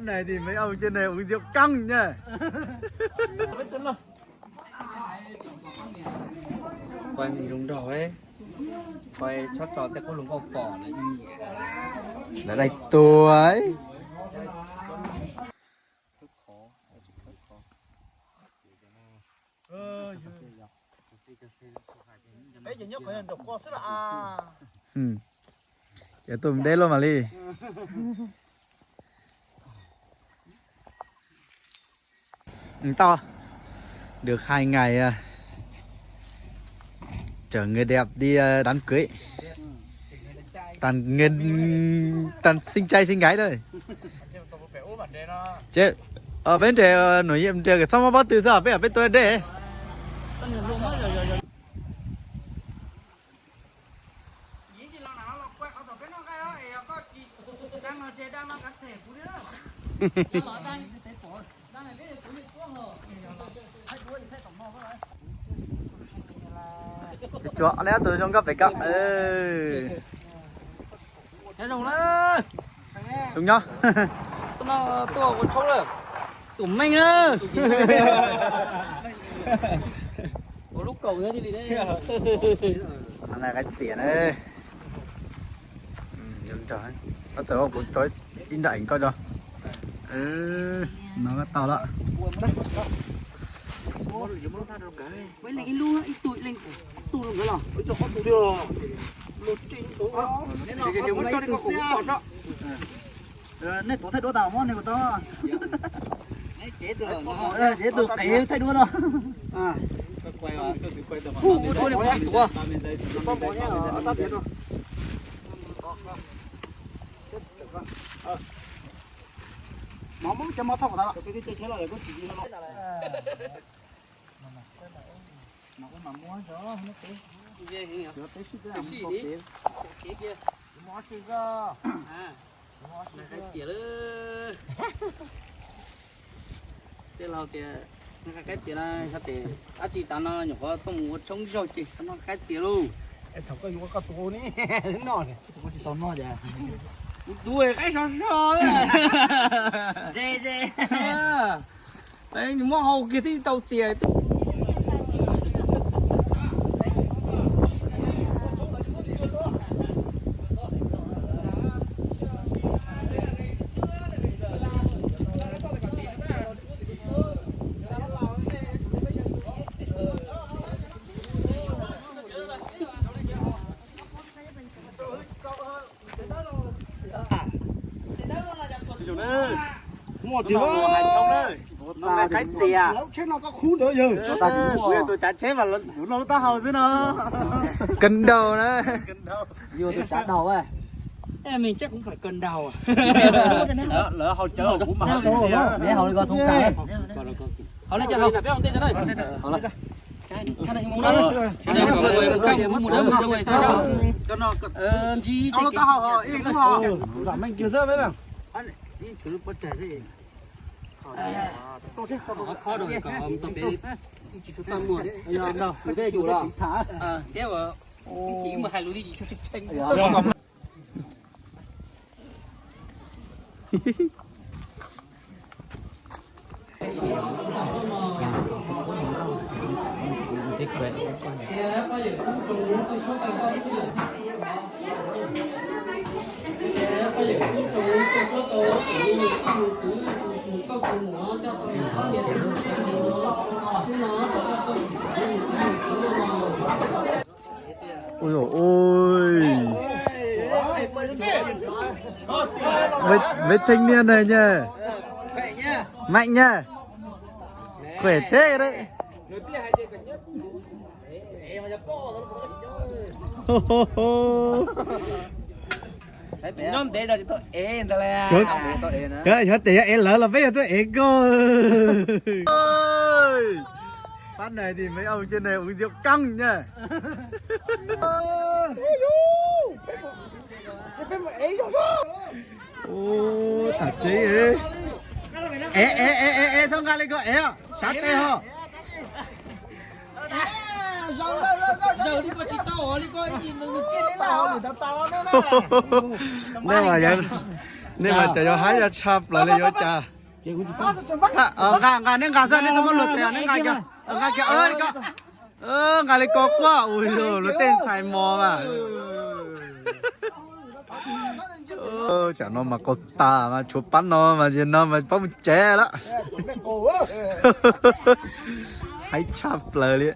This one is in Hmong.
Này thì mấy ông trên này uống rượu căng nha. Quay mình rung đầu ấy. Quay sắp cho tép cốt lùng có bỏ là như nhỉ. Là đây tuổi. Ê, giờ nhớ khỏi nộp qua xíu là à. Ừ. Giờ tôi đế luôn mà đi. Ừ, to. Được hai ngày à, chở người đẹp đi à, đám cưới. Toàn người toàn xinh trai xinh gái thôi. Chứ ở bên đây à, nổi hiệp đều cái xong bó từ sao biết ở bên tôi đây. Tsuav tsuav neb tus zoo nkauj pem koj. Zoo nyob. Tuaj ua tshoob lawm. Tus meej na. Ua lub kaus thiab li. Qaib txias na. Txawm kuv tso ib nrab eev koj tso. No tau lawm. Nej tuav thaij duab tas muab nej ko tau. Ces tus qev thaij duab no. Hu ua tshoob nej kuv tsis tuav. Tej laus tias noj qaib txias no, yog tias dab tsi tas no nyuam qhuav tuaj mus ua tshoob zaug ces noj qaib txias lauj. Thaum koj yuav koj tus ua ni, noj. Kuv tsis tau noj ces kuv tus qaib sov sov. Ze ze. Muab hau kiag twb tau txias. Muaj tis qaib txias. Tus tsav tsheb mas kuv noj lub taub hau xwb no. Kawg ntaug na. Yus tus tsav daug. Em, mình chắc cũng phải cần đầu à? Lỡ hậu chở hậu cũng mà hậu chở. Để hậu đi coi thông cảm. Hậu lên cho hậu. Hậu lên. Cho nó có hậu hậu, ít lúa hậu. Làm anh kia rất đấy. Anh, ít chữ nó bớt chảy thế. Khó đâu, còn tao bé. Ít chữ số tao mua. Đâu, từ đây chủ là. Ờ, thế mà. Ít chữ mà hai lúa đi, chữ chênh. Ui dồi ôi. Mấy, mấy thanh niên này nha. Mạnh nha. Khỏe thế đấy. Nyob ntev no tsis tau ev ntag lauj. Xyov, xyov tes yog ev lawv los peb yog tuaj ev koj. Phát này thì mấy ông trên này uống rượu căng nha. Ui, tam tsev. Ev, ev, ev, ev, txhob nqa li ko ev, sab tes ho. Zaws li ko tsis tau, li ko ib ntsis mus kiag li lawm. Nej mas yog Nej mas cas yuav haib ya tshaj plaws li yuav cas. Nqa, nqa, nej nqa xwb, nej txhob muab luag tes, nej nqa kiag, nqa kiag, nqa li ko quaj, ua luag tej ntxhais mos mas. Tsam no mas qaug tas mas tshuav pab no mas, no mas pab mus tsev lawm. Haib tshaj plaws li.